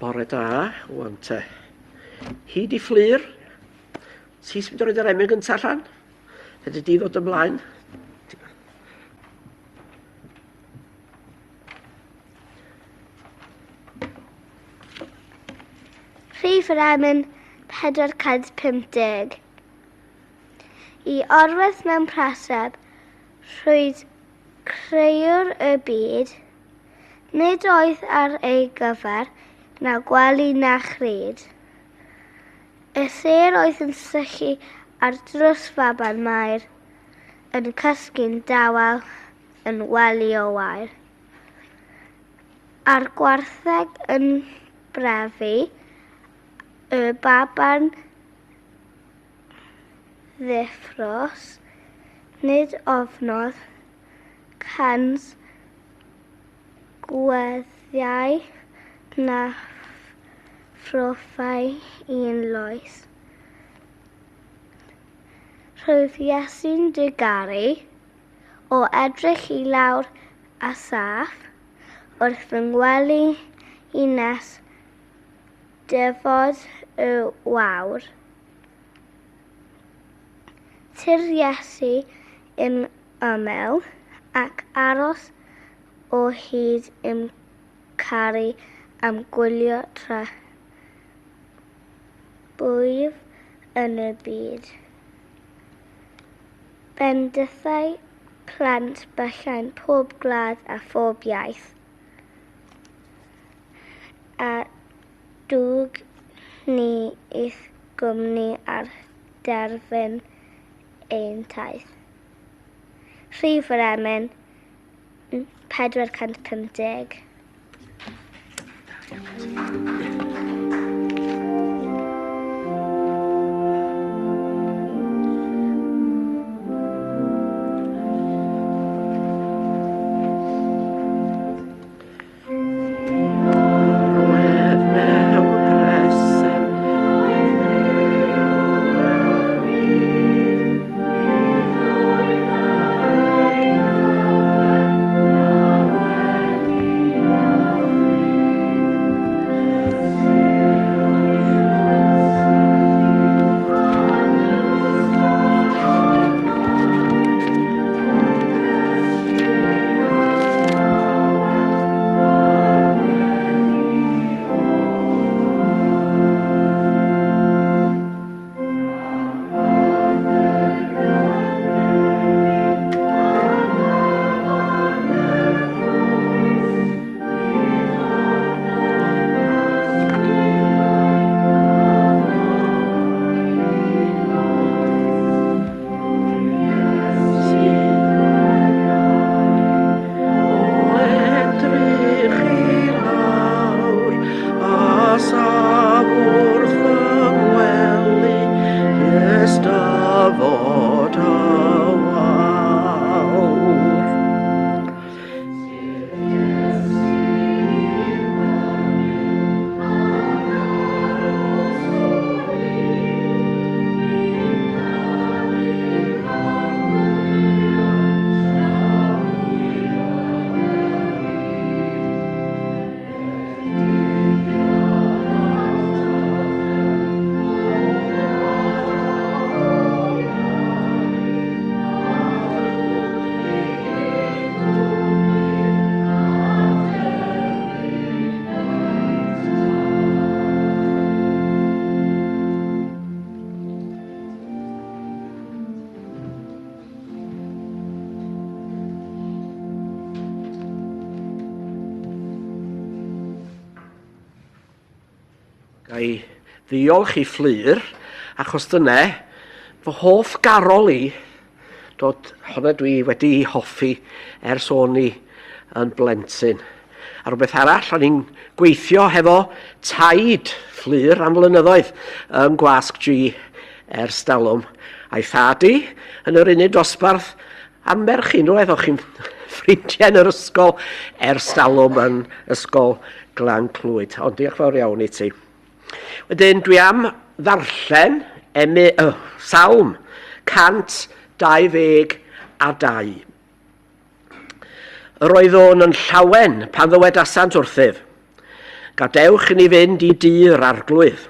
Bore da, wan te. Hi di Fflur. Ti sy'n mynd i roed yr emyn gyntaf allan? Fedri di ddod ymlaen? Rhif yr emyn 450. I orwedd mewn preseb, rhwyd crëwr y byd, Nid oedd ar ei gyfer na gwely na chryd. Y sêr oedd yn syllu ar drws faban Mair, yn cysgu'n dawel yn wely o wair. A'r gwartheg yn brefu, y baban ddifros, nid ofnodd Cans gweddiau na phrofai un loes. Rwyf Iesu'n dy garu, o edrych i lawr a saff, wrth fy ngwely i nes dyfod y wawr. Tyr Iesu i'm ymyl, ac aros o hyd i'm caru a'm gwylio tra bwyf yn y byd. Bendithai plant bychain pob gwlad a phob iaith, a dwg ni i'th gwmni ar derfyn ein taith. Rhif yr emyn 450. Ga i ddiolch i Fflur, achos dyna fy hoff garol i, dod honna dwi wedi hoffi ers o'n i yn blentyn. A rhywbeth arall, o'n i'n gweithio hefo taid Fflur am flynyddoedd yn Gwasg G ers dalwm. A'i thad i yn yr uned dosbarth a merch i, unwaith o'ch chi'n ffrindiau yn yr ysgol ers dalwm yn ysgol Glan Clwyd. Ond diolch fawr iawn i ti. Wedyn dwi am ddarllen emy, Salm 122. Yr oeddwn yn llawen pan ddywedasant wrthyf. Gadewch i ni fynd i dŷ'r Arglwydd.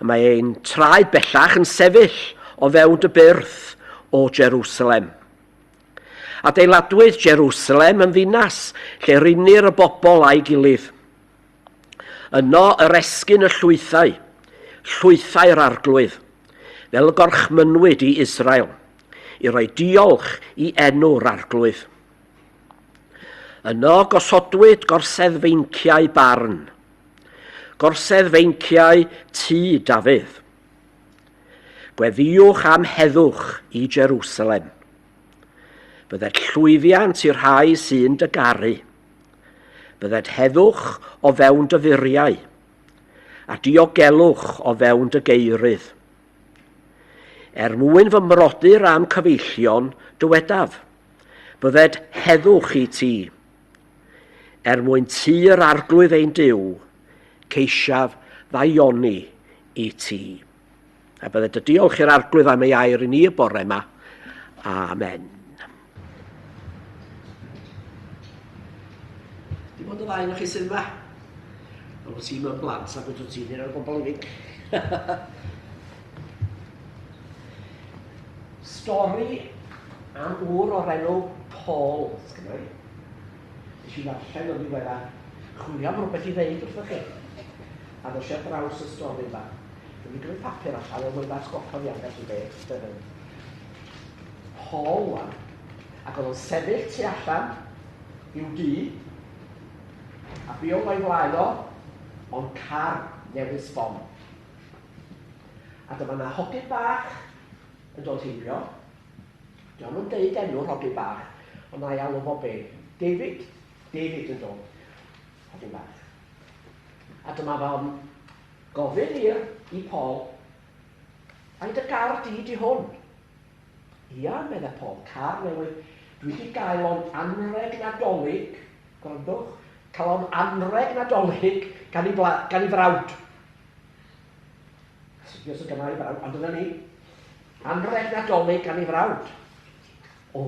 Y mae ein traed bellach yn sefyll o fewn dy byrth, o Jerusalem. Adeiladwyd Jerusalem yn ddinas lle rinir y bobl a'i gilydd. Yno yr esgyn y llwythau, llwythau'r arglwydd, fel y gorchmynwyd i Israel, i roi diolch i enw'r arglwydd. Yno gosodwyd gorseddfeinciau barn, gorseddfeinciau tŷ Dafydd. Gweddïwch am heddwch i Jerusalem. Bydded llwyddiant i'r rhai sy'n dy garu. Bydded heddwch o fewn dy furiau, a diogelwch o fewn dy geirydd. Er mwyn fy mrodyr a'm cyfeillion, dywedaf, bydded heddwch i ti. Er mwyn tŷ yr Arglwydd ein Duw, ceisiaf ddaioni i ti. A bydded y diolch i'r Arglwydd am ei air i ni y bore yma. Amen. Dim ond y ddau o'ch chi sydd yma. Ond wyt ti'n mewn blant ac wyt ti'n un o'r bobl ifanc. Stori am ŵr o'r enw Paul, sgynna i. Nes i ddarllen o'n ddiweddar, chwilio am rhywbeth i ddeud wrthoch chi. A ddos i ar draws y stori yma. Dwi wedi gymryd papur allan er mwyn fy atgoffa fi ambell i beth. Paul wan, ac oedd o'n sefyll tu allan i'w dŷ, a be oedd o'i flaen o, ond car newydd sbon. A dyma na hogyn bach yn dod heibio. Dio'm yn deud enw'r hogyn bach, ond na i alw fo be? David. David yn dod. Hogyn bach. A dyma fo'n gofyn i'r, i Paul, Ai dy gar di di hwn? Ia, medde Paul, car newydd. Dwi di gael o'n anrheg Nadolig, gwrandwch, cael o'n anrheg Nadolig gan i, bla, gan i frawd. Sut os gyda i frawd, ond dyna ni. Anrheg Nadolig gan ei frawd. O,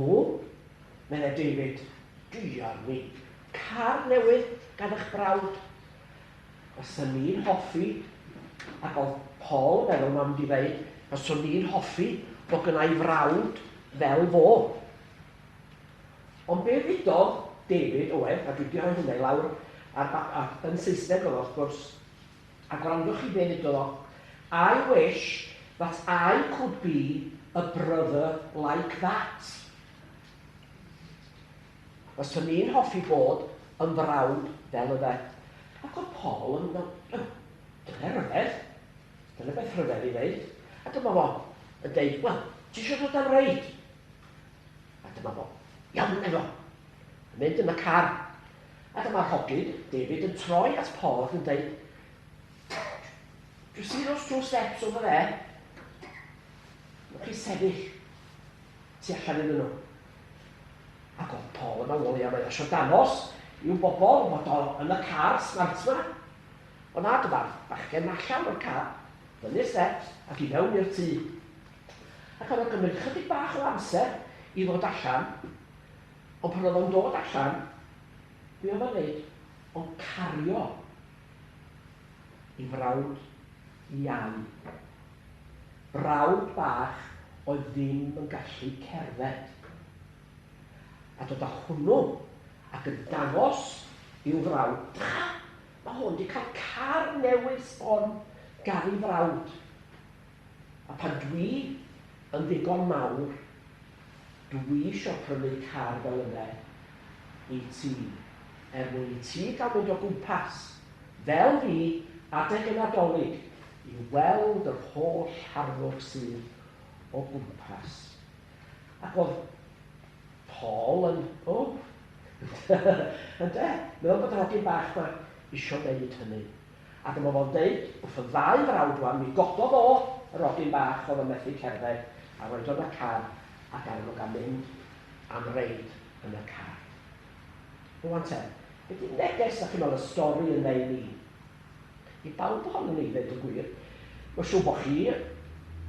meddai David, diar mi, car newydd gan eich brawd. Os ni'n hoffi, ac oedd Paul yn meddwl mae'n mynd i ddeud, os ni'n hoffi bod gyda i frawd fel fo. Ond be ddudodd David Owen, a dwi wedi rhoi hwnna i lawr ar, ar, yn Saesneg oedd wrth gwrs, A gwrandwch chi be ddudodd o, I wish that I could be a brother like that. Fyswn i'n hoffi bod yn frawd fel y fe. Ac oedd Paul yn meddwl, dyna ryfedd. Dyna beth rhyfedd i ddeud. A dyma fo yn deud, wel, ti eisiau dod am reid? A dyma fo, iawn efo. Yn mynd yn y car. A dyma'r hogyn, David, yn troi at Paul ac yn dweud, Do you see those two steps over there? Nwch chi sefyll tu allan iddyn nhw. Ac oedd Paul yn meddwl, ia, mae eisiau dangos i'w bobl fod o yn y car smart ma. Ond na, dyma'r bachgen allan o'r car, fyny'r steps ac i fewn i'r tŷ. Ac oedd o'n gymryd chydig bach o amser i ddod allan, Ond pan oedd o'n dod allan, be oedd o'n neud? O'n cario i frawd iau. Brawd bach oedd ddim yn gallu cerdded. A dod â hwnnw ac yn dangos i'w frawd, drycha, mae hwn wedi cael car newydd sbon gan ei frawd. A pan dwi yn ddigon mawr, Dw i isio prynu car fel yna i ti, er mwyn i ti gael mynd o gwmpas, fel fi, adeg y Nadolig, i weld yr holl harddwch sydd o gwmpas. Ac oedd Paul yn, o, ynde, meddwl bod yr hogyn bach 'ma isio neud hynny. A dyma fo'n deud wrth y ddau frawd wan, mi gododd o yr ogyn bach oedd yn methu cerdded a roed o yn y car ac aru nhw gael mynd am reid yn y car. Rwan te, be di neges da chi'n meddwl y stori yn ddeud ni? I bawb ohonon ni, ddeud y gwir. Mae'n siŵr bod chi,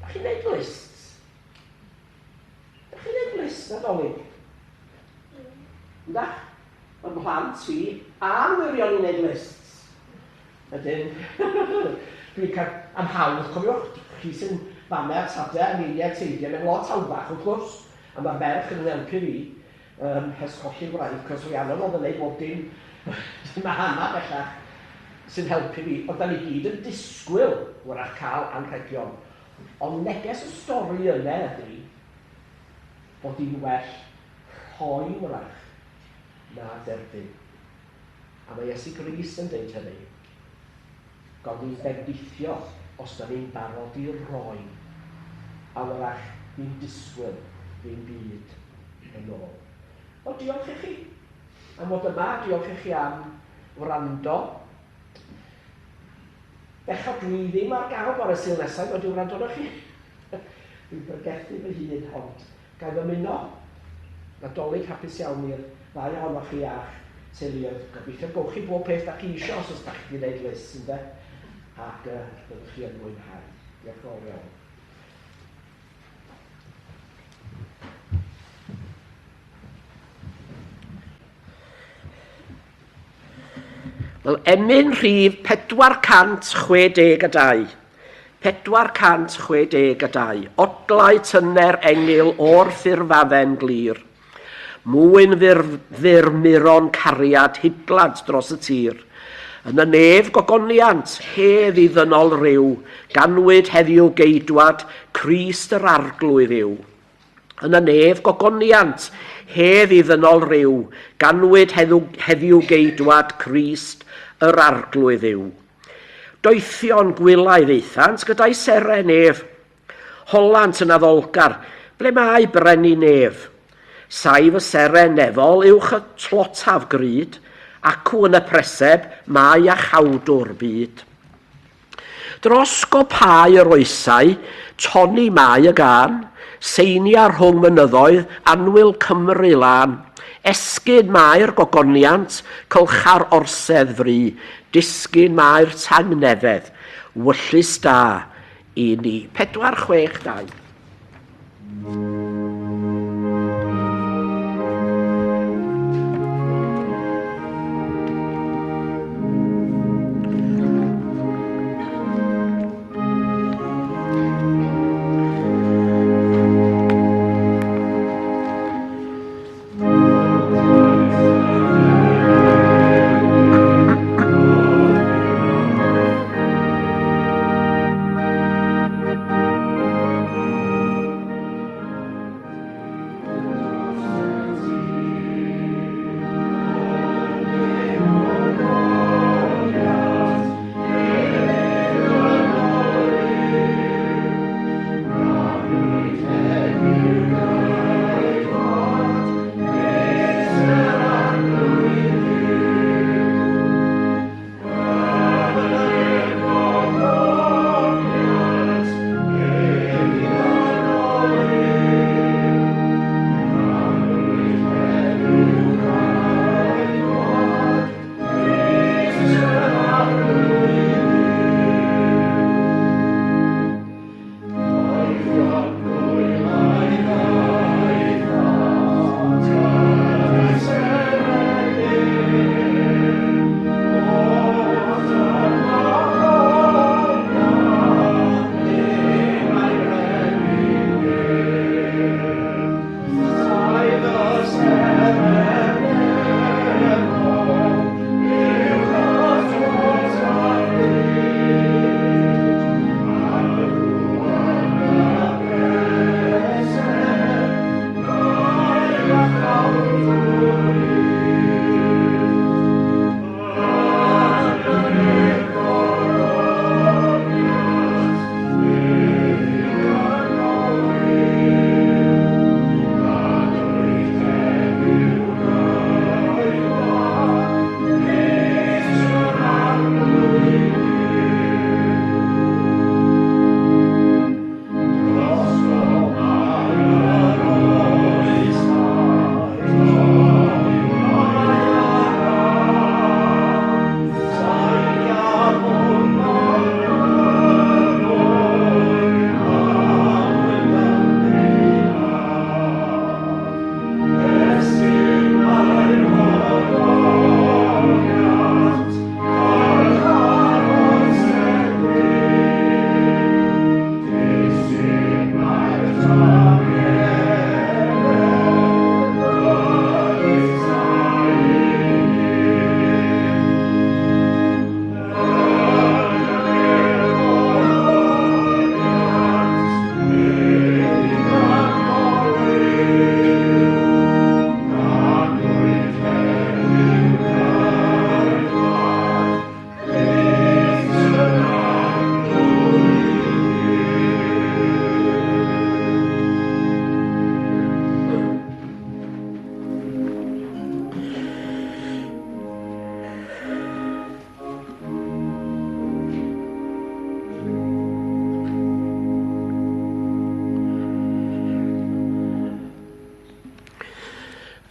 da chi'n neud lists? Da chi'n neud list Nadolig? Yndach? Mae mhlant i a'n wirion i'n neud lists. Ydyn. Dwi'n cael amhawdd, cofiwch, chi sy'n famau a tadau a neiniau a teidiau, mae'n lot hawddach wrth gwrs, a mae'r ferch yn helpu fi, um, ers colli'r wraig, cos Rhiannon oedd yn neud bob dim, mae Hannah bellach sy'n helpu fi, ond da ni gyd yn disgwyl wrach cael anrhegion. Ond neges y stori yna ydy bod hi'n well rhoi wrach na derbyn. A mae Iesu Grist yn deud hynny. Gawn ni'n bendithio os da ni'n barod i roi, a wrach ni'n disgwyl ddim byd yn ôl. Wel, diolch i chi am fod yma, diolch i chi am wrando. Bechod dwi ddim ar gael bore Sul nesaf i ddod i wrando arnoch chi. Dwi'n pregethu fy hun, ond Ga i ddymuno Nadolig hapus iawn i'r ddau ohonoch chi a'ch teuluoedd. Gobeithio gowch chi bob peth da chi isio os oes da chi wedi gwneud list, ynde? Ac byddwch chi yn mwynhau. Diolch yn fawr iawn. Wel, emyn rhif 462. 462. Odlau tyner engyl o'r ffurfafen glir. Mwyn fyr, fyr muron cariad hidlant dros y tir. Yn y nef gogoniant, hedd i ddynol ryw, ganwyd heddiw geidwad Crist yr Arglwydd yw. Yn y nef gogoniant, hedd i ddynol ryw, ganwyd heddiw geidwad Crist yr Arglwydd yw. Doethion gwylaidd aethant gyda'i seren ef. Holant yn addolgar, ble mae brenin nef? Saif y seren nefol uwch y tlotaf gryd, acw yn y preseb mae iachawdwr byd. Dros gopau yr oesau, tonni mae y gân, Seinia rhwng mynyddoedd, annwyl Cymru lân. Esgyn mae'r gogoniant, cylcha'r orsedd fry, Disgyn mae'r tangnefedd, wyllys da i ni. 4, 6, 2.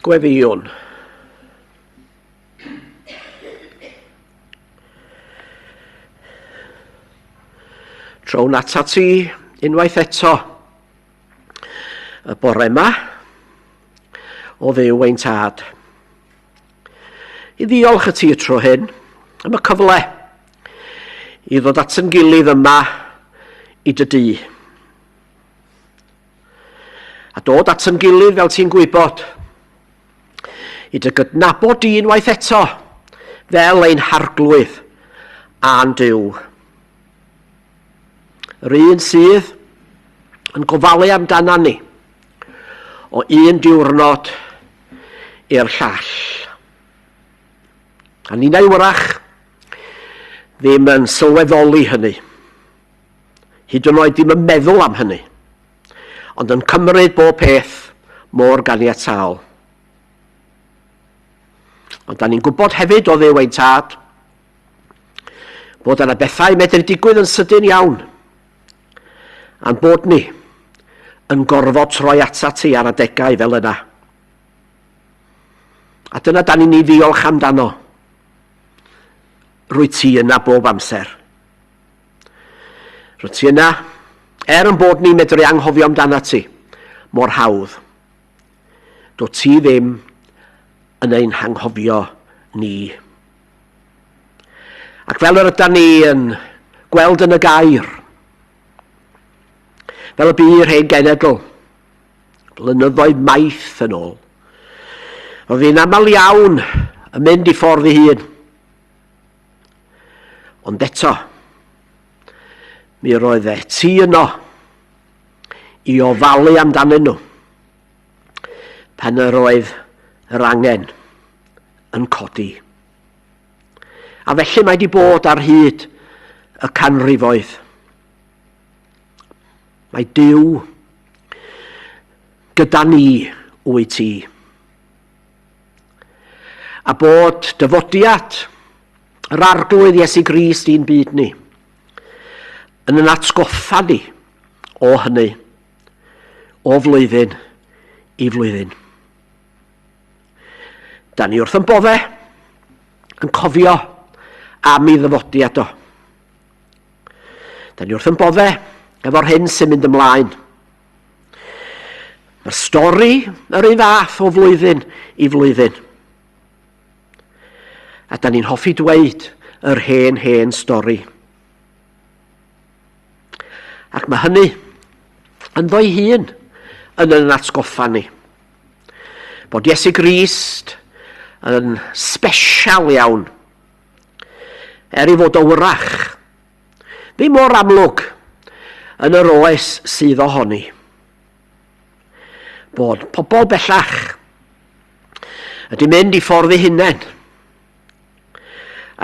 Gweddïwn. Trown atat ti unwaith eto y bore yma o Dduw ein Tad. I ddiolch y ti y tro hyn am y cyfle i ddod at yn gilydd yma i dy dŷ. A dod at yn gilydd fel ti'n gwybod, i dy gydnabod di unwaith eto fel ein harglwydd a'n Duw. Yr un sydd yn gofalu amdana ni o un diwrnod i'r llall. A ninnau wrach ddim yn sylweddoli hynny. Hyd yn oed ddim yn meddwl am hynny. Ond yn cymryd bob peth mor ganiataol. Ond da ni'n gwybod hefyd o Dduw ein Tad bod yna bethau medru digwydd yn sydyn iawn a'n bod ni yn gorfod troi atat ti ar adegau fel yna. A dyna da ni'n ei ddiolch amdano. Rwy ti yna bob amser. Rwyt ti yna, er yn bod ni'n medru anghofio amdana ti, mor hawdd. Do ti ddim yn ein hanghofio ni. Ac fel yr ydan ni yn gweld yn y gair, fel y bu yr hen genedl, blynyddoedd maith yn ôl, roedd hi'n aml iawn yn mynd i ffordd ei hun. Ond eto, mi roedd e ti yno i ofalu amdanyn nhw pan yr oedd yr angen yn codi. A felly mae wedi bod ar hyd y canrifoedd. Mae Duw gyda ni wyt ti. A bod dyfodiad yr Arglwydd Iesu Grist i'n byd ni yn yn atgoffa ni o hynny o flwyddyn i flwyddyn. Da ni wrth yn bodde yn cofio am ei ddyfodiad o. Da ni wrth yn bodde efo'r hyn sy'n mynd ymlaen. Mae'r stori yr un fath o flwyddyn i flwyddyn. A da ni'n hoffi dweud yr hen, hen stori. Ac mae hynny ynddo'i hun yn yn atgoffa ni. Bod Iesu Grist yn sbesial iawn. Er ei fod o wrach Ddim mor amlwg yn yr oes sydd ohoni. Bod pobl bellach ydy mynd i ffordd eu hunain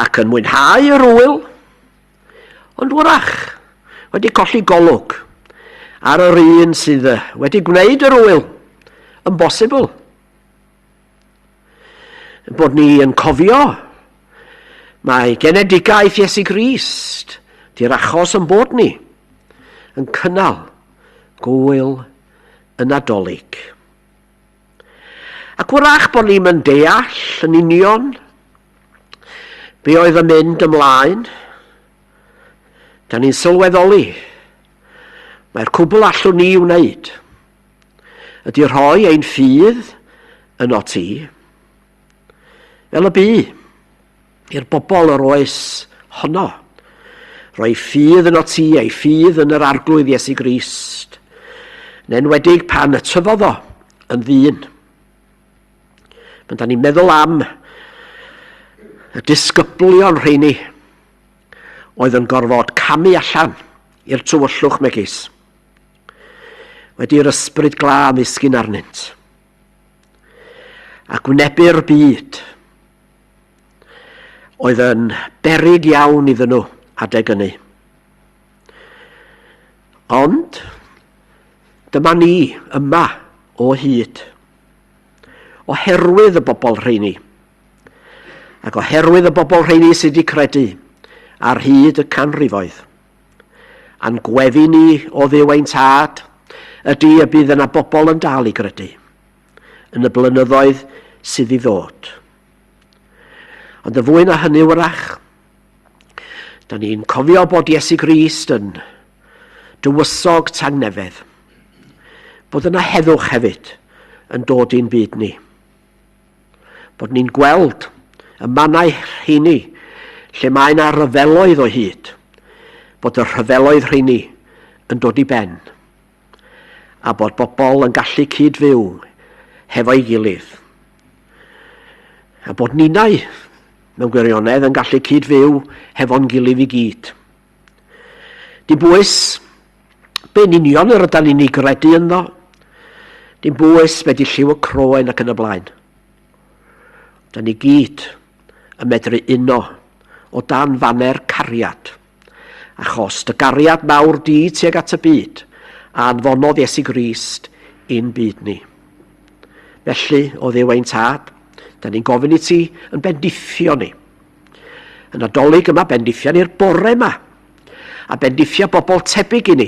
ac yn mwynhau yr wyl, ond wrach wedi colli golwg ar yr un sydd wedi gwneud yr wyl yn bosibl. Bod ni yn cofio mae genedigaeth Iesu Grist di'r achos yn bod ni yn cynnal gwyl y Nadolig. Ac wrach bod ni'n mynd deall yn union be oedd yn mynd ymlaen, da ni'n sylweddoli mae'r cwbl allwn ni wneud ydy rhoi ein ffydd yno ti, fel y bu i'r bobl yr oes honno. Rhoi ffydd yno ti, ei ffydd yn yr Arglwydd Iesu Grist, yn enwedig pan y tyfodd o yn ddyn. Pan da ni'n meddwl am y disgyblion rheini oedd yn gorfod camu allan i'r tywyllwch megis. Wedi i'r ysbryd glân ddisgyn arnynt. A gwynebu'r byd oedd yn berig iawn iddyn nhw adeg ynny. Ond dyma ni yma o hyd. Oherwydd y bobl rheini. Ac oherwydd y bobl rheini sydd wedi credu ar hyd y canrifoedd. A'n gweddi ni o Dduw ein Tad ydy y bydd yna bobl yn dal i gredu. yn y blynyddoedd sydd i ddod. Ond y fwy na hynny wrach, da ni'n cofio bod Iesu Grist yn dywysog tangnefedd, bod yna heddwch hefyd yn dod i'n byd ni. Bod ni'n gweld y mannau rheini lle mae yna ryfeloedd o hyd, bod y rhyfeloedd rheini yn dod i ben, a bod bobl yn gallu cyd-fyw hefo'i gilydd. A bod ninnau, mewn gwirionedd, yn gallu cyd-fyw hefo'n gilydd i gyd. Dim bwys be'n union yr ydan ni'n ei gredu ynddo, dim bwys be di lliw y croen ac yn y blaen. Da ni gyd yn medru uno o dan faner cariad, achos dy gariad mawr di tuag at y byd a anfonodd Iesu Grist i'n byd ni. Felly, o Dduw ein Tad, da ni'n gofyn i ti yn bendithio ni. Y Nadolig yma, bendithia ni'r bore yma. A bendithia bobl tebyg i ni,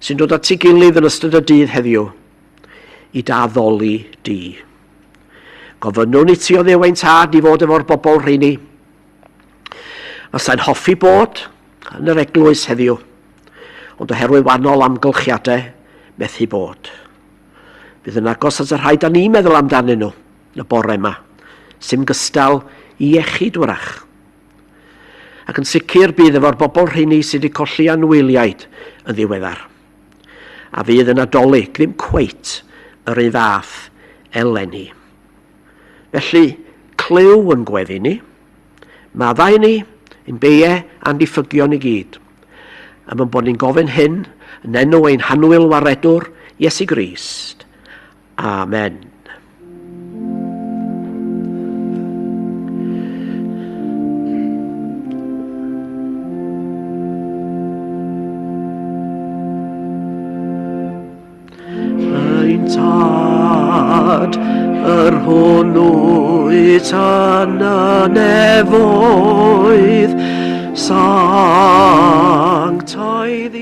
sy'n dod at ei gilydd yn ystod y dydd heddiw, i da ddoli di. Gofynnwn i ti o Dduw ein tad i fod efo'r bobl rheini. A sa'n hoffi bod yn yr eglwys heddiw, ond oherwydd wahanol amgylchiadau, methu bod. Bydd yn agos at y rhai da ni'n meddwl amdanyn nhw y bore yma, sy'n gystal i iechyd wrach. Ac yn sicr bydd efo'r bobl rheini sydd wedi colli anwyliaid yn ddiweddar. A fydd yn Nadolig ddim cweit yr un fath eleni. Felly, clyw yn gweddi ni, maddau ni, yn beie a'n diffygion i gyd. Am ein bod ni'n gofyn hyn yn enw ein hanwyl waredwr, Iesu Grist. Amen. Ein tad, yr hwn wyt yn y nefoedd, sanctaidd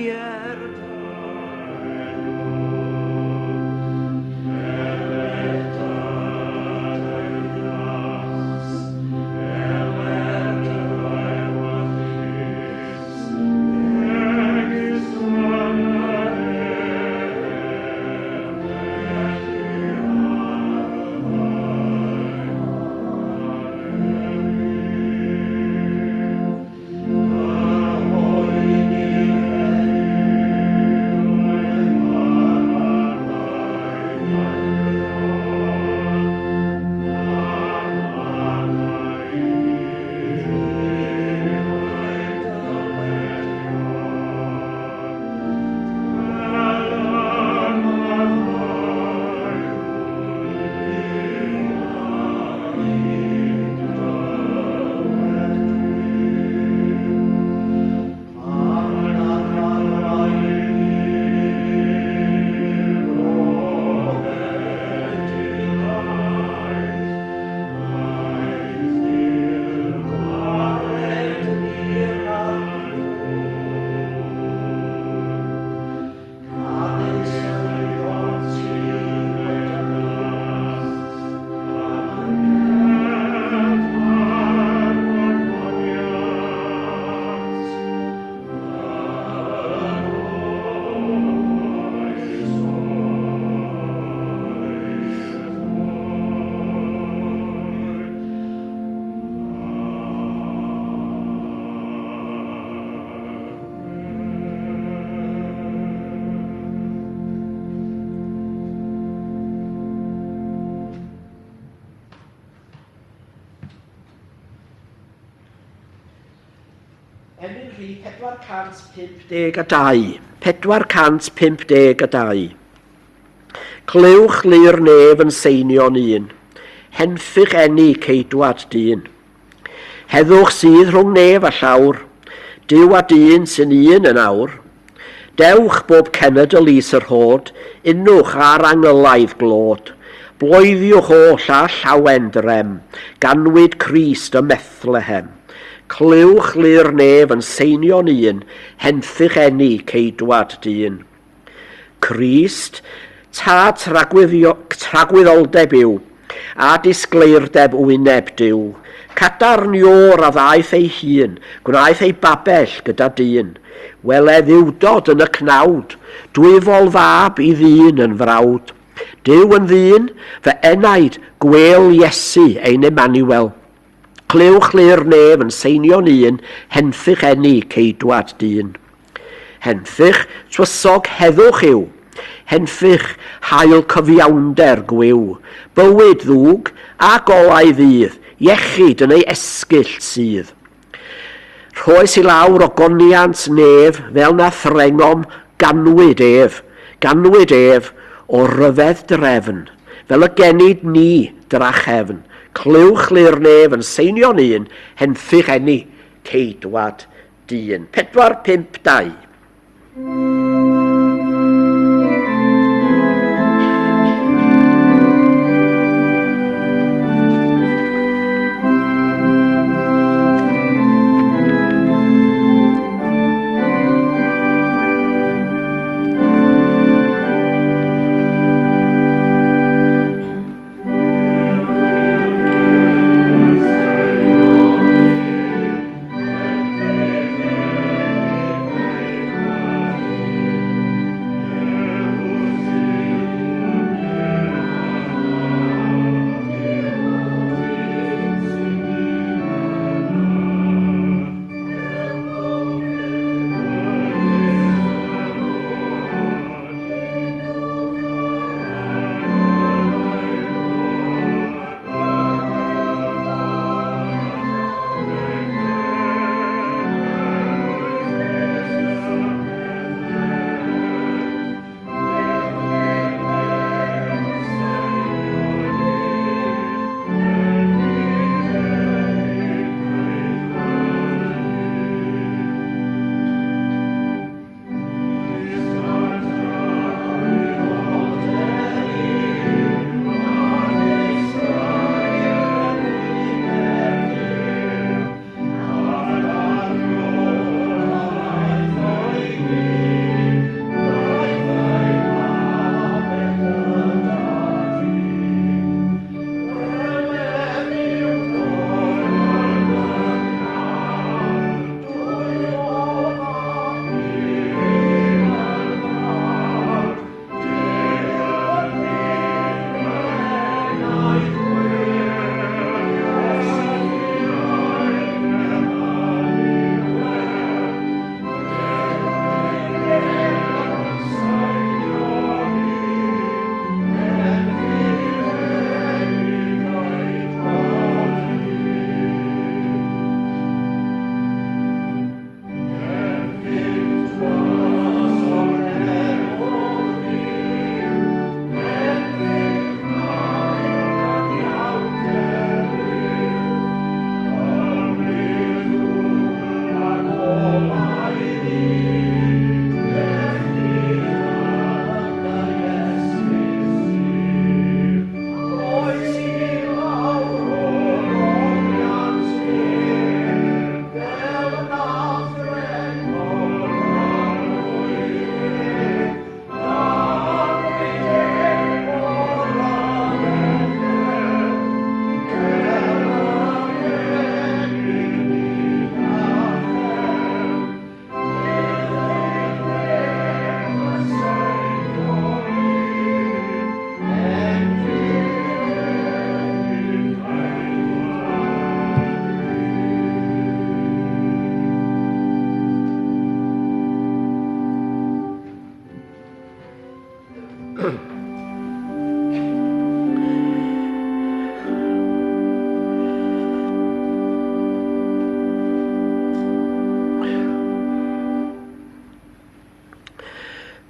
Emyn rhif 452. 452. Clywch lu'r nef yn seinio'n un, henffych eni ceidwad dyn. Heddwch sydd rhwng nef a llawr, Duw a dyn sy'n un yn awr. Dewch bob cenedl is yr hod, unwch ar angylaidd glod. Bloeddiwch oll â llawen drem, ganwyd Crist ym Methlehem. Clywch lu'r nef yn seinio'n un, henffych eni ceidwad dyn. Crist, Tad tragwyddoldeb yw, a disgleirdeb wyneb Duw. Cadarn Iôr a ddaeth ei hun, gwnaeth ei babell gyda dyn. Wele dduwdod yn y cnawd, dwyfol fab i ddyn yn frawd. Duw yn ddyn, fy enaid, gwêl Iesu ein Emmanuel. Clywch lu'r nef yn seinio'n un, henffych eni ceidwad dyn. Henffych twysog heddwch yw, henffych haul cyfiawnder gwiw, bywyd ddwg a golau ddydd, iechyd yn ei esgyll sydd. Rhoes i lawr ogoniant nef fel na threngom ganwyd ef, ganwyd ef o ryfedd drefn, fel y genid ni drachefn, clywch lu'r nef yn seinio'n un, henffych eni, ceidwad dyn. 4, 5, 2.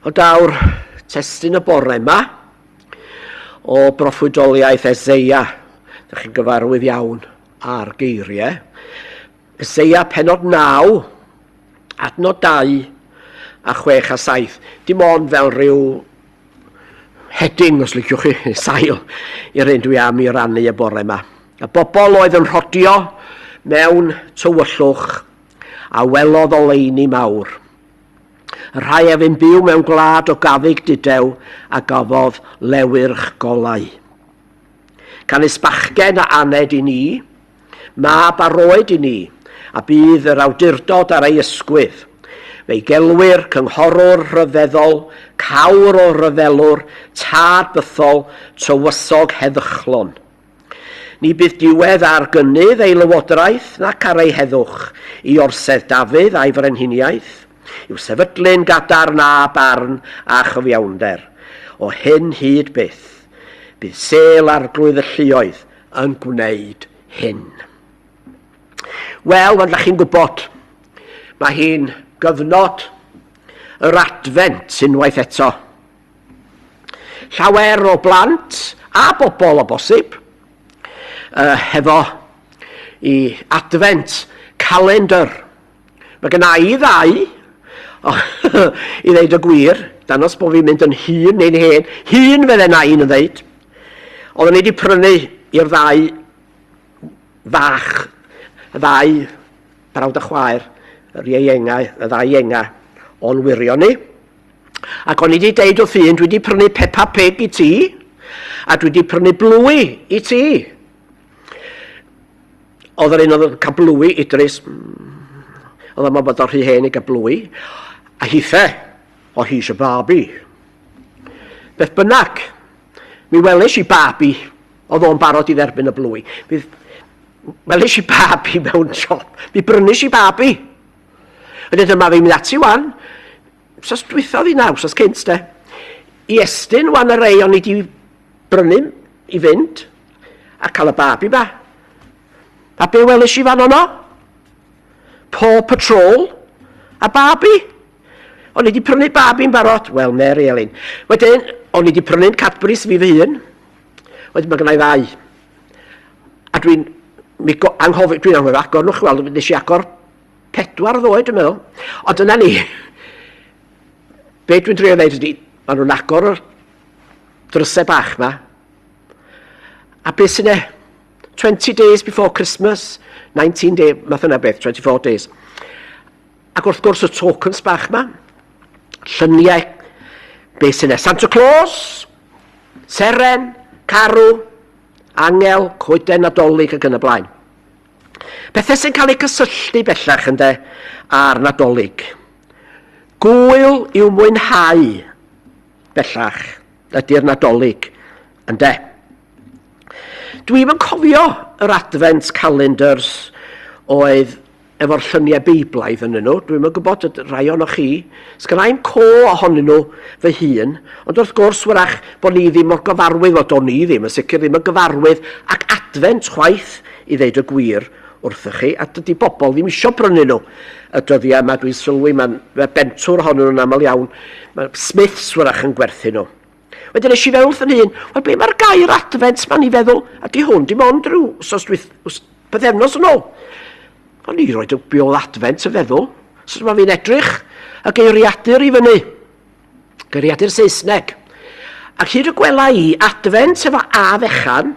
O daw'r testun y bore yma o broffwydoliaeth Eseia. Dych chi'n gyfarwydd iawn â'r geiriau. Eseia penod 9, adnod 2 a 6 a 7. Dim ond fel rhyw heading, os liciwch chi, sail i'r un dwi am i rannu y bore yma. Y bobl oedd yn rhodio mewn tywyllwch a welodd oleuni mawr. Y rhai a fu'n byw mewn gwlad o gaddug dudew a gafodd lewyrch golau. Canys bachgen a aned i ni, mab a roed i ni, a bydd yr awdurdod ar ei ysgwydd. Fe'i gelwir cynghorwr rhyfeddol, cawr o ryfelwr, tad bythol, tywysog heddychlon. Ni bydd diwedd ar gynnydd ei lywodraeth nac ar ei heddwch, i orsedd Dafydd a'i frenhiniaeth, i'w sefydlu'n gadarn â barn a chyfiawnder, o hyn hyd byth. Bydd sêl Arglwydd y Lluoedd yn gwneud hyn. Wel, fel da chi'n gwybod, mae hi'n gyfnod yr Adfent unwaith eto. Llawer o blant a bobl o bosib uh, hefo i advent calendar. Mae gen i ddau, oh, i ddeud y gwir, danos bod fi'n mynd yn hŷn neu'n hen, hŷn fydde nain yn ddeud. Oedden ni wedi prynu i'r ddau fach, y ddau brawd a chwaer, yr ieuengau, y ddau ienga o'n wirion ni. Ac o'n i wedi deud wrth un, dwi wedi prynu Peppa Pig i ti, a dwi wedi prynu Bluey i ti. Oedd yr un oedd yn cael Bluey, Idris, oedd o'n bod o'r rhy hen i gael Bluey, a hithe, o hi eisiau Barbie. Beth bynnag, mi welis i Barbie, oedd o'n barod i dderbyn y Bluey. Mi welis i Barbie mewn siop, mi brynis i Barbie. Wedyn dyma fi'n mynd ati wan, wsos dwytha oedd hi na, wsos cynt de, i estyn wan y rei o'n i di brynu i fynd a cael y babi ma. A be welis i fan ono? Paw Patrol a babi. O'n i di prynu babi'n barod. Wel, Mary Elin. Wedyn, o'n i di prynu'n Cadbury's fi fy hun. Wedyn mae gennau ddau. A dwi'n mi anghofio, dwi'n anghofio agor nhw, chwel, nes i agor pedwar ddoe, dwi'n meddwl. Ond dyna ni. Be dwi'n drio ddeud ydy, maen nhw'n agor yr drysau bach ma. A beth sy'n e? 20 days before Christmas, 19 days, math yna beth, 24 days. Ac wrth gwrs y tokens bach ma, lluniau, beth sy'n e? Santa Claus, seren, carw, angel, coeden Nadolig ac yn y blaen. Pethau sy'n cael eu cysylltu bellach ynde â'r Nadolig. Gwyl i'w mwynhau bellach ydy'r Nadolig ynde. Dwi'm yn cofio yr advent calendars oedd efo'r lluniau Beiblaidd ynddyn nhw. Dwi'm yn gwybod, rhai ohonoch chi. Sgynna i'm co ohonyn nhw fy hun, ond wrth gwrs, wrach bod ni ddim mor gyfarwydd, wel do'n ni ddim, yn sicr ddim yn gyfarwydd ac adfent chwaith, i ddeud y gwir wrthych chi, a dydy bobl ddim isio prynu nhw y dyddiau yma, dwi'n sylwi, mae'n bentwr ohonyn nhw'n aml iawn, mae Smiths wrach yn gwerthu nhw. Wedyn nes i feddwl wrth yn hun, wel be mae'r gair adfent ma'n i feddwl, a di hwn dim ond rhyw wsos dwyth, pythefnos yn ôl. O'n i roed y be oedd adfent yn feddwl. So dyma fi'n edrych y geiriadur i fyny. Geiriadur Saesneg. Ac hyd y gwela i, adfent efo A fechan,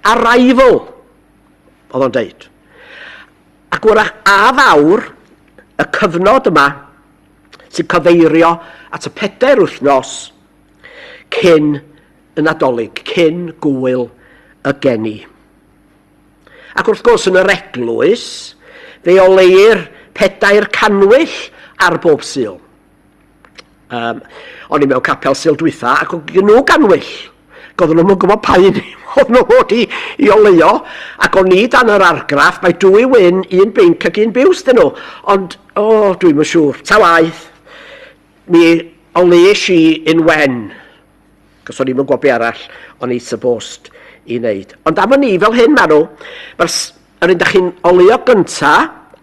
arrival, oedd o'n deud. Ac wrach A fawr, y cyfnod yma, sy'n cyfeirio at y pedair wythnos cyn y Nadolig, cyn gwyl y geni. Ac wrth gwrs yn yr eglwys, fe oleuir pedair cannwyll ar bob Sul. Um, o'n i mewn capel Sul dwytha ac oedd gen nhw ganwyll. Ac nhw'n gwybod pa un oedd nhw fod i, i oleuo. Ac o'n i dan yr argraff, mae dwy wyn, un binc ac un biws dyn nhw. Ond, o, oh, dwi'n yn siŵr. Ta waeth, mi oleuais i un wen. Cos o'n i'm yn gwybod be arall o'n i supposed i wneud. Ond am o'n i fel hyn maen nhw. Mae'r yr un da chi'n oleuo gynta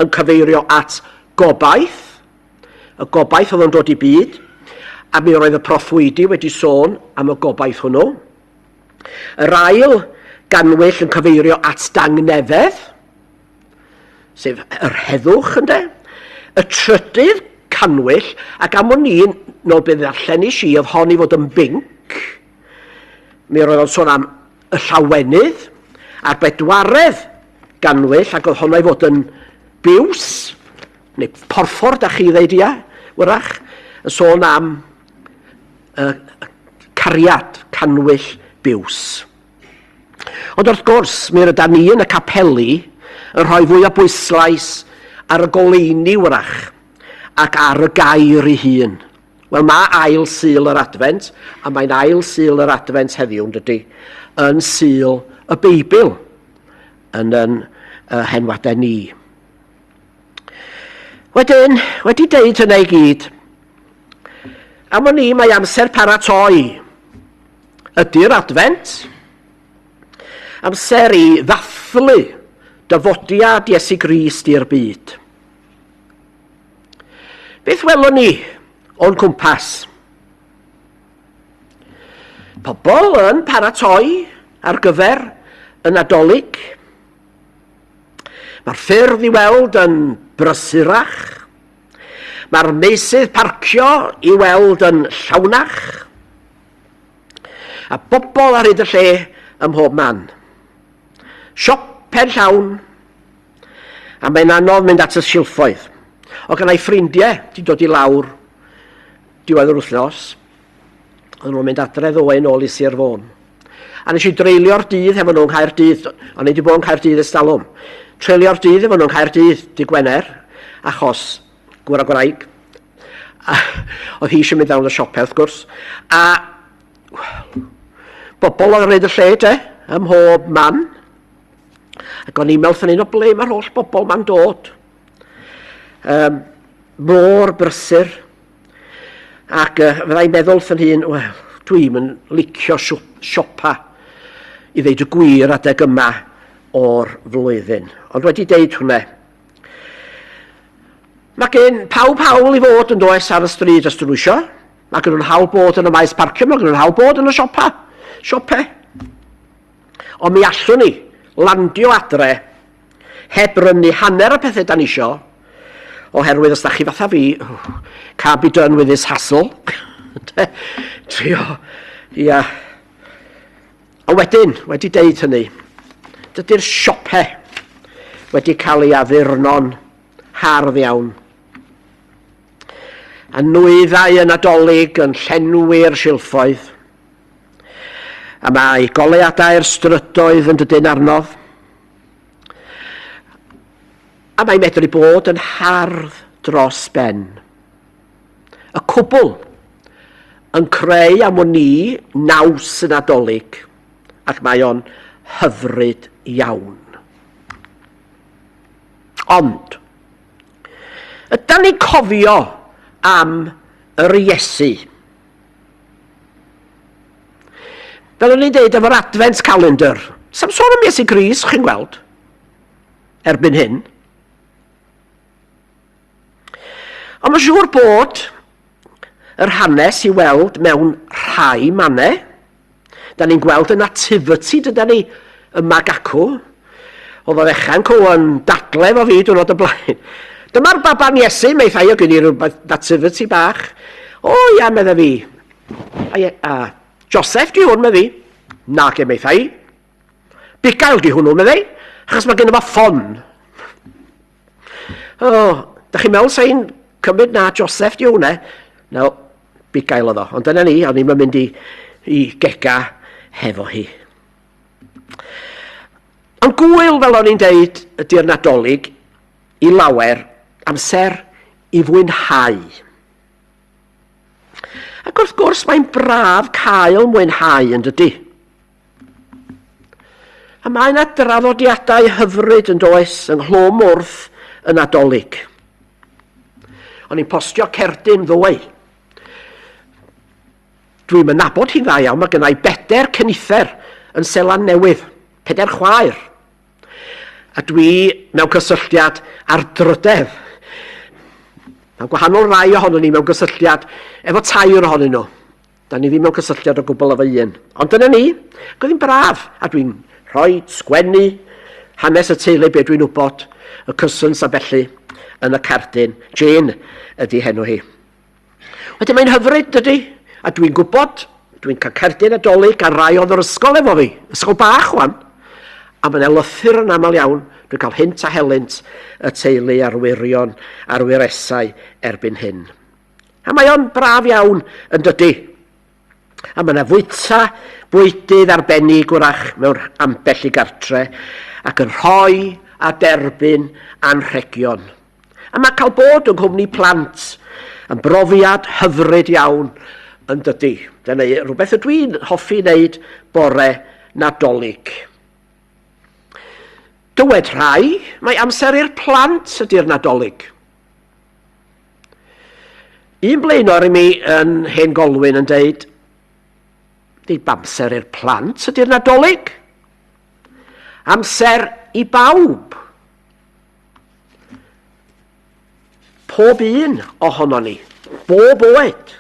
yn cyfeirio at gobaith, y gobaith oedd yn dod i byd, a mi roedd y proffwydi wedi sôn am y gobaith hwnnw. Yr ail ganwyll yn cyfeirio at dangnefedd, sef yr heddwch ynde. Y trydydd cannwyll, ac am o'n i'n, nôl be ddarllenis i, oedd hon i fod yn binc, mi roedd o'n sôn am y llawenydd, a'r bedwaredd ganwyll, ac oedd honno i fod yn biws, neu porffor, da chi ddeud ia, wrach. Yn sôn am y cariad cannwyll biws. Ond wrth gwrs, mi rydan ni yn y capeli yn rhoi fwy o bwyslais ar y goleuni wrach ac ar y gair ei hun. Wel, mae ail Sul yr Adfent, a mae'n ail Sul yr Adfent heddiw, yn dydy, yn Sul y Beibl, yn yn uh, henwadau ni. Wedyn, wedi deud hynna i gyd, am o'n i mae amser paratoi ydy'r Adfent. Amser i ddathlu dyfodiad Iesu Grist i'r byd. Beth welwn ni o'n cwmpas? Pobl yn paratoi ar gyfer y Nadolig. Mae'r ffyrdd i weld yn brysurach. Mae'r meysydd parcio i weld yn llawnach. A bobl ar hyd y lle ym mhob man. Siop pen llawn, A mae'n anodd mynd at y silffoedd. O gennau ffrindiau di dod i lawr diwedd yr wythnos. Oedden nhw'n mynd adre ddoe yn ôl i Sir Fôn. A nes i dreulio'r dydd hefo nhw yng Nghaerdydd. O'n i wedi bod yng Nghaerdydd ers talwm. Treulio'r dydd efo nhw yng Nghaerdydd dy Gwener, achos gwr a gwraig. A oedd hi eisiau mynd down y siopau, wrth gwrs. A well, bobl oedd yn rhaid y lle, de, ym mhob man. Ac o'n i'n meddwl fan hyn o ble mae'r holl bobl ma'n dod. Um, mor brysur. Ac uh, fyddai'n meddwl fan hyn, wel, dwi'n yn licio siopa i ddeud y gwir adeg yma o'r flwyddyn. Ond wedi deud hwnna, mae gen pawb hawl i fod yn does ar y stryd os dyn nhw eisiau. Mae gen nhw'n hawl bod yn y maes parcio, mae gen nhw'n hawl bod yn y siopa. Siope. Ond mi allwn ni landio adre heb brynu hanner y pethau da ni isio, oherwydd os da chi fatha fi, oh, can't be done with this hassle. Trio, ia. A wedyn, wedi deud hynny, dydy'r siope wedi cael ei addurno'n hardd iawn. A nwyddau y Nadolig yn llenwi'r silffoedd. A mae goleuadau'r strydoedd yn dydyn arnodd. A mae medru bod yn hardd dros ben. Y cwbl yn creu am wn i naws y Nadolig, ac mae o'n hyfryd iawn. Ond, ydan ni'n cofio am yr Iesu? Fel o'n i'n deud efo'r advent calendar, sam sôn am Iesu Grist, chi'n gweld, erbyn hyn. Ond mae'n siŵr bod yr hanes i weld mewn rhai mannau. Da ni'n gweld y nativity, dyda ni, yma gacw. Oedd o fechan cw yn dadle efo fi diwrnod y blaen. Dyma'r baban Iesu, meithai o gen i rhywbeth nativity bach. O ia, medde fi. A, ie, a Joseph di hwn, medde fi. Na, ge meithai. Bugail di hwnnw, medde. Achos mae gen fo ffon. O, da chi'n meddwl sa'n cymryd na Joseph di hwnna? No, bugail oedd o. Ond dyna ni, o'n i'n mynd i, i gega hefo hi. Ond gwyl, fel o'n i'n deud, ydy'r Nadolig i lawer amser i fwynhau. Ac wrth gwrs mae'n braf cael mwynhau yn dydy. A mae yna draddodiadau hyfryd yn does ynghlwm wrth y Nadolig. O'n i'n postio cerdyn ddoe. Dwi'm yn nabod hi'n dda iawn, mae gennau bedair cynifer yn Seland Newydd, pedair chwaer. A dwi mewn cysylltiad ar drydedd. Mae gwahanol rai ohonon ni mewn gysylltiad efo tair ohonyn nhw. Da ni ddim mewn cysylltiad o gwbl efo un. Ond dyna ni, ac oedd hi'n braf, a dwi'n rhoi sgwennu hanes y teulu be dwi'n wybod, y cousins a felly, yn y cardyn. Jane ydy henw hi. Wedyn mae'n hyfryd, dydy? A dwi'n gwybod, dwi'n cael cerdyn Nadolig gan rai oedd yr ysgol efo fi, ysgol bach wan. A mae'n lythyr yn aml iawn, dwi'n cael hynt a helynt y teulu a'r wyrion a'r wyresau erbyn hyn. A mae o'n braf iawn yn dydy. A mae yna fwyta bwydydd arbennig wrach mewn ambell i gartre ac yn rhoi a derbyn anrhegion. A mae cael bod yng nghwmni plant yn brofiad hyfryd iawn yn dydy. Dyna rhywbeth ydw i'n hoffi wneud bore Nadolig. Dywed rhai, mae amser i'r plant ydy'r Nadolig. Un blaenor i mi yn Hen Golwyn yn deud, nid amser i'r plant ydy'r Nadolig. Amser i bawb. Pob un ohonon ni, bob oed.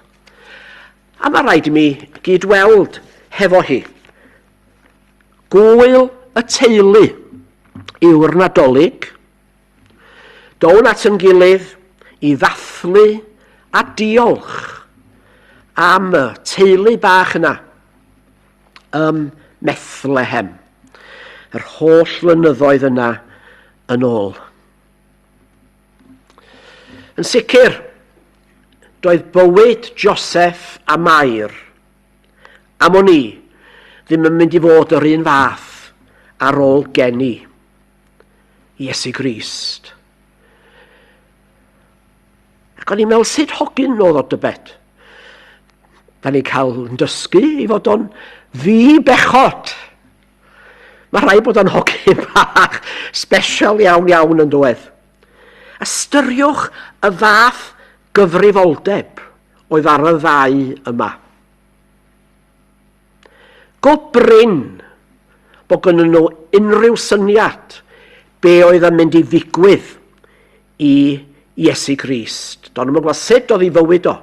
A mae rhaid i mi gyd-weld hefo hi. Gwyl y teulu yw'r Nadolig. Down at yn gilydd i ddathlu a diolch am y teulu bach yna ym Methlehem, yr holl flynyddoedd yna yn ôl. Yn sicr, doedd bywyd Joseph a Mair am o'n i ddim yn mynd i fod yr un fath ar ôl geni Iesu Grist. Ac o'n i'n meddwl, sut hogyn oedd o dybed? Da ni'n cael yn dysgu i fod o'n ddi bechod. Mae rhaid bod o'n hogyn bach special iawn iawn yn dwedd. Ystyriwch y fath gyfrifoldeb oedd ar y ddau yma. Go brin bod gynnyn nhw unrhyw syniad be oedd yn mynd i ddigwydd i Iesu Grist. Do'n nhw'n gwybod sut oedd ei fywyd o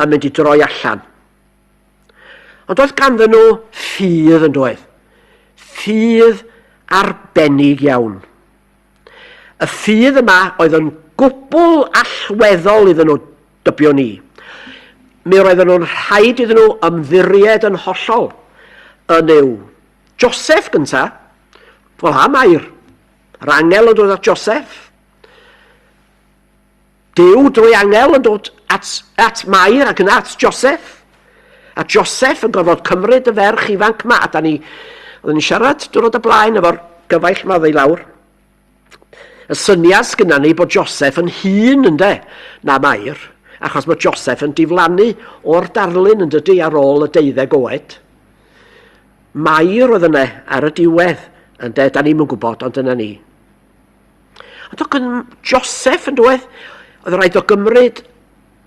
yn mynd i droi allan. Ond oedd ganddyn nhw ffydd yn doedd. Ffydd arbennig iawn. Y ffydd yma oedd yn gwbl allweddol iddyn nhw, dybiwn i. Mi roedden nhw'n rhaid iddyn nhw ymddiried yn hollol yn Nuw. Joseph gynta, wel ha Mair, yr angel yn dod at Joseph. Duw drwy angel yn dod at, at Mair ac yna at Joseph. A Joseph yn gorfod cymryd y ferch ifanc ma, a da ni, oedden ni'n siarad diwrnod y blaen efo'r gyfaill ma oedd ei lawr. Y syniad sgynna ni bod Joseph yn hŷn ynde, na Mair, achos mae Joseph yn diflannu o'r darlun yn dydy ar ôl y deuddeg oed. Mair oedd yna ar y diwedd, ynde, da ni'm yn gwybod, ond dyna ni. Ond oedd gan Joseph yn dwedd, oedd rhaid o gymryd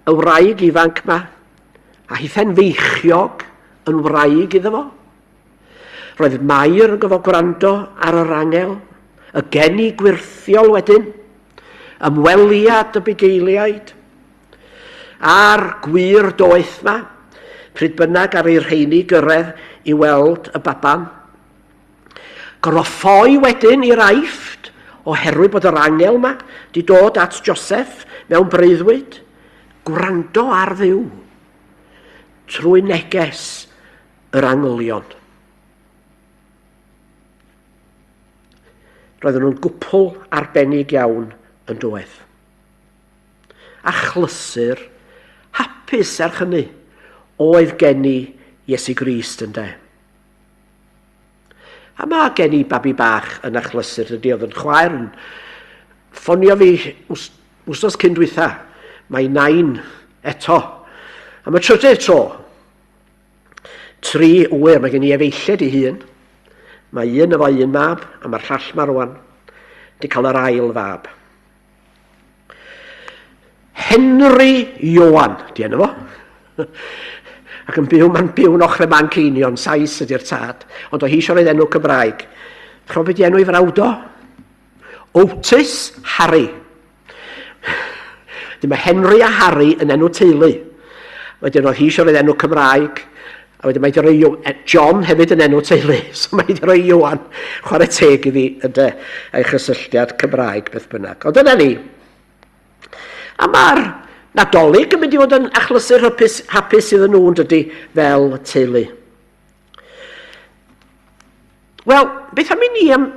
y wraig ifanc ma, a hithen feichiog yn wraig iddo fo. Roedd Mair yn gofod gwrando ar yr angel, y geni gwyrthiol wedyn, ymweliad y bugeiliaid, a'r gwir doeth ma, pryd bynnag ar ei rheini gyrraedd i weld y baban. Gorfod ffoi wedyn i'r Aifft oherwydd bod yr angel ma di dod at Joseph mewn breuddwyd. Gwrando ar Dduw trwy neges yr angylion. Roedden nhw'n gwpl arbennig iawn yn doedd. Achlysur hapus serch hynny oedd geni Iesu Grist ynde. A mae gen i babi bach yn achlysur, dydy, oedd yn chwaer yn ffonio fi wsnos cyn dwytha. Mae nain eto. Am y trydydd tro. Tri ŵyr, mae gen i efeilliad i hun. Mae un efo un mab, a mae'r llall ma rwan. Di cael yr ail fab. Henry Ioan, di enw fo. Ac yn byw, mae'n byw yn ochr y Manceinion, Sais ydy'r tad, ond o hi eisiau roed enw Cymraeg. Chro beth di enw i frawd o? Otis Harry. Wedyn mae Henry a Harry yn enw teulu. Wedyn oedd hi eisiau roed enw Cymraeg, a wedyn mae wedi rhoi e, John hefyd yn enw teulu, so mae wedi rhoi Ioan, chwarae teg iddi ynde, ei chysylltiad Cymraeg beth bynnag. Ond dyna ni. A mae'r Nadolig yn mynd i fod yn achlysur hapus, hapus iddyn nhw yn dydy fel teulu. Wel, beth am i ni am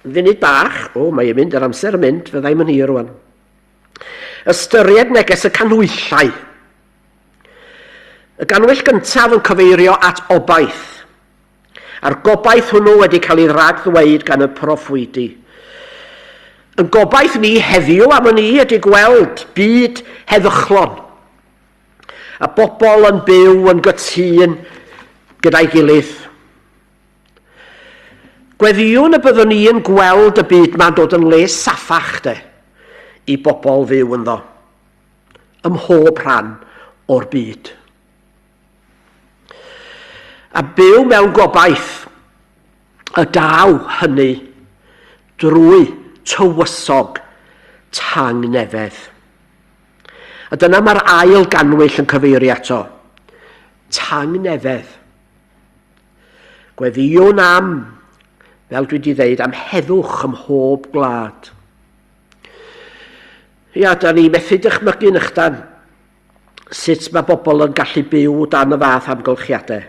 funud bach, o, mae e'n mynd, yr amser yn mynd, fyddai'n mynd hir rwan. Ystyried neges y canhwyllau. Y ganwyll gyntaf yn cyfeirio at obaith, a'r gobaith hwnnw wedi cael ei ragddweud gan y proffwydi. Yn gobaith ni heddiw am wn i ydy gweld byd heddychlon, a bobl yn byw yn gytûn gyda'i gilydd. Gweddïwn y byddwn ni yn gweld y byd ma'n dod yn le saffach de, i bobl fyw ynddo, ym mhob rhan o'r byd. A byw mewn gobaith y daw hynny drwy tywysog tangnefedd. A dyna mae'r ail ganwyll yn cyfeirio ato. Tangnefedd. Gweddïwn am, fel dwi wedi dweud, am heddwch ym mhob gwlad. Ia, da ni methu dychmygu'n ychdan sut mae bobl yn gallu byw dan y fath amgylchiadau.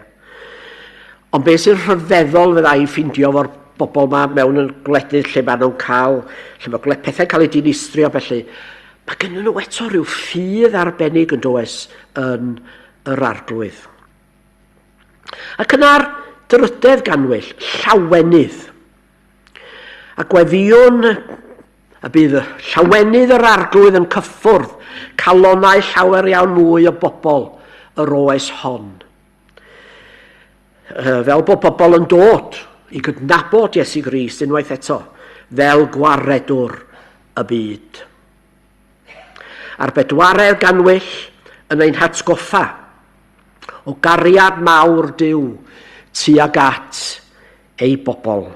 Ond beth sy'n rhyfeddol fydda i'n ffindio fo'r bobl yma mewn yn gwledydd lle maen nhw'n cael, lle mae pethau'n cael eu dinistrio felly, mae gennyn nhw eto rhyw ffydd arbennig yn does yn yr arglwydd. Ac yna'r drydedd ganwyll, llawenydd. A gweddïwn y bydd llawenydd yr arglwydd yn cyffwrdd calonnau llawer iawn mwy o bobl yr oes hon. Fel bod bobl yn dod i gydnabod Iesu Grist unwaith eto fel gwaredwr y byd. A'r bedwaredd ganwyll yn ein hatgoffa o gariad mawr Duw tuag at ei bobl.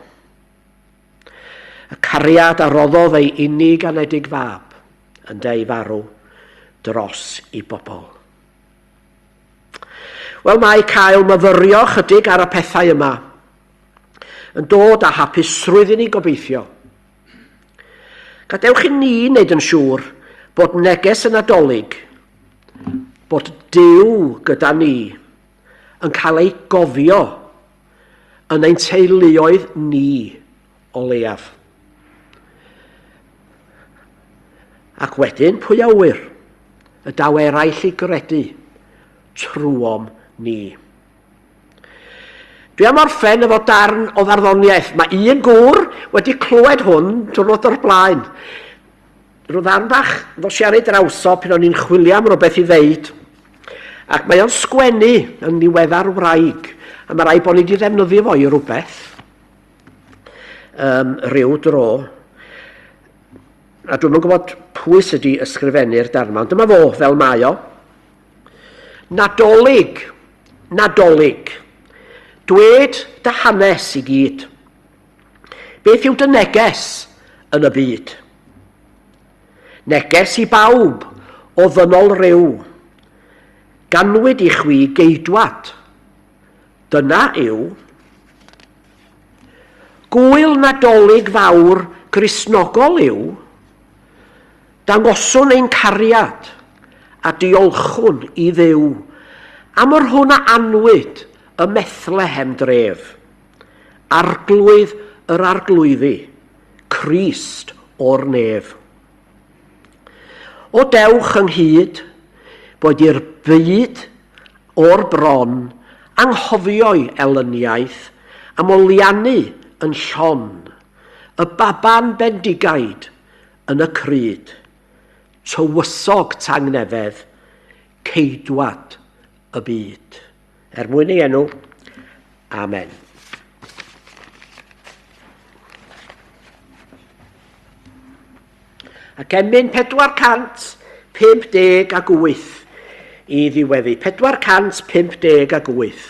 Y cariad a roddodd ei unig anedig fab yn ei farw dros i bobl. Wel, mae cael myfyrio chydig ar y pethau yma yn dod â hapusrwydd i ni gobeithio. Gadewch i ni wneud yn siŵr bod neges y Nadolig, bod Duw gyda ni, yn cael ei gofio yn ein teuluoedd ni o leiaf. Ac wedyn, pwy a ŵyr, y daw eraill i gredu trwom ni. Dwi am orffen efo darn o farddoniaeth. Mae un gŵr wedi clywed hwn diwrnod o'r blaen. Rhyw ddarn bach ddos i ar ei draws o pan o'n i'n chwilio am rywbeth i ddeud. Ac mae o'n sgwennu yn niweddar wraig, a mae rhaid bod ni wedi ddefnyddio fo i rywbeth um, rhyw dro. A dwi'm yn gwybod pwy sydd wedi ysgrifennu'r darn yma, ond dyma fo fel mae o. Nadolig, Nadolig. Dwed dy hanes i gyd. Beth yw dy neges yn y byd? Neges i bawb o ddynol ryw. Ganwyd i chwi geidwad. Dyna yw. Gŵyl Nadolig fawr Gristnogol yw. Dangoswn ein cariad a diolchwn i Dduw am yr hwn a anwyd ym Methlehem dref, Arglwydd yr Arglwyddi, Crist o'r nef. O dewch ynghyd, boed i'r byd o'r bron anghofio'i elyniaeth a moliannu yn llon y baban bendigaid yn y crud, tywysog tangnefedd, ceidwad y byd. Er mwyn ei enw, Amen. Ac emyn 458 i ddiweddu. 458.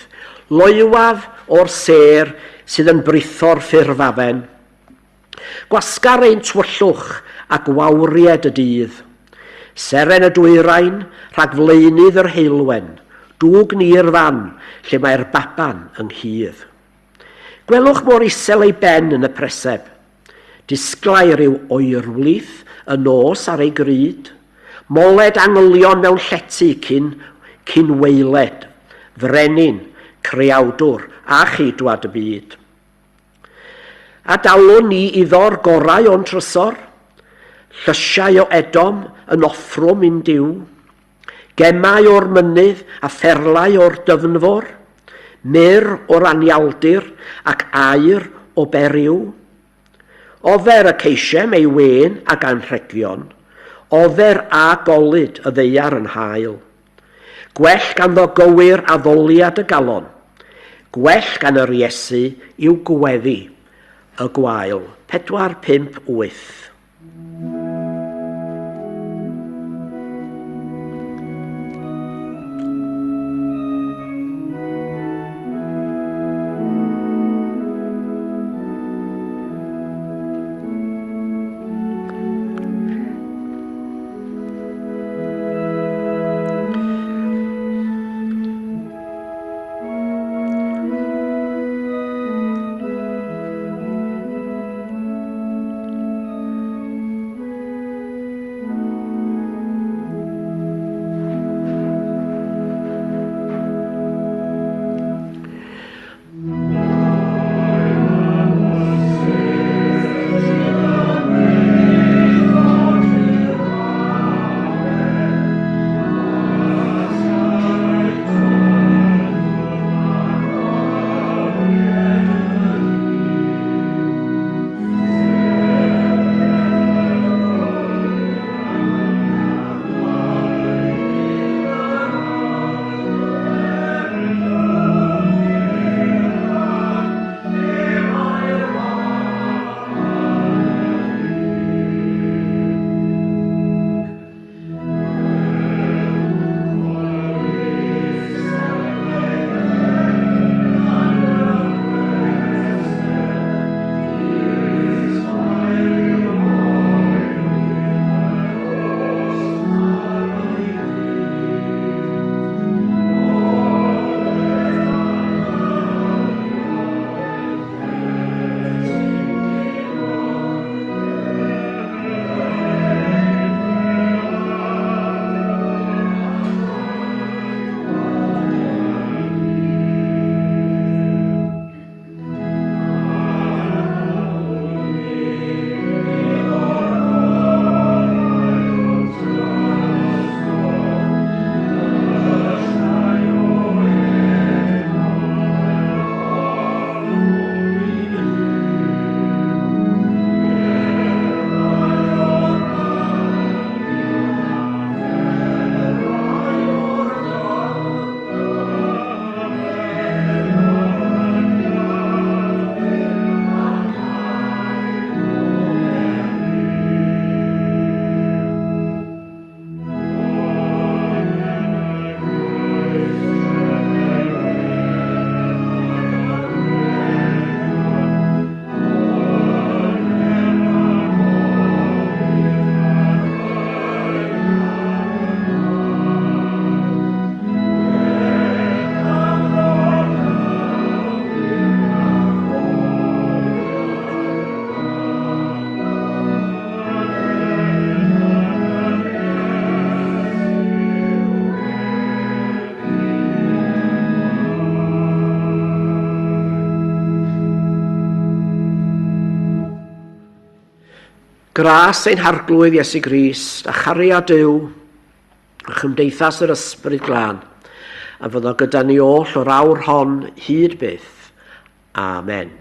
Loywaf o'r sêr sydd yn britho'r ffurfafen. Gwasgar ein twyllwch a gwawried y dydd. Seren y dwyrain, rhag flaenydd yr heulwen, dwg ni'r fan lle mae'r baban ynghudd. Gwelwch mor isel ei ben yn y preseb. Disglair yw oerwlith y nos ar ei gryd. Moled angylion mewn llety cyn cyn waeled, frenin, creawdwr a cheidwad y byd. A dalwn ni iddo'r gorau o'n trysor, llysiau o Edom yn offrwm i'n Duw. Gemau o'r mynydd a pherlau o'r dyfnfor, mur o'r anialdir ac aur o Beriw. Ofer y ceisiem ei wên ag anrhegion, ofer a golud y ddaear yn hael. Gwell ganddo gywir addoliad y galon, gwell gan yr Iesu i'w gweddi y gwael. 4, 5, 8. Gras ein Harglwydd Iesu Grist, a chariad Duw, a chymdeithas yr Ysbryd Glân, a fyddo gyda ni oll o'r awr hon hyd byth. Amen.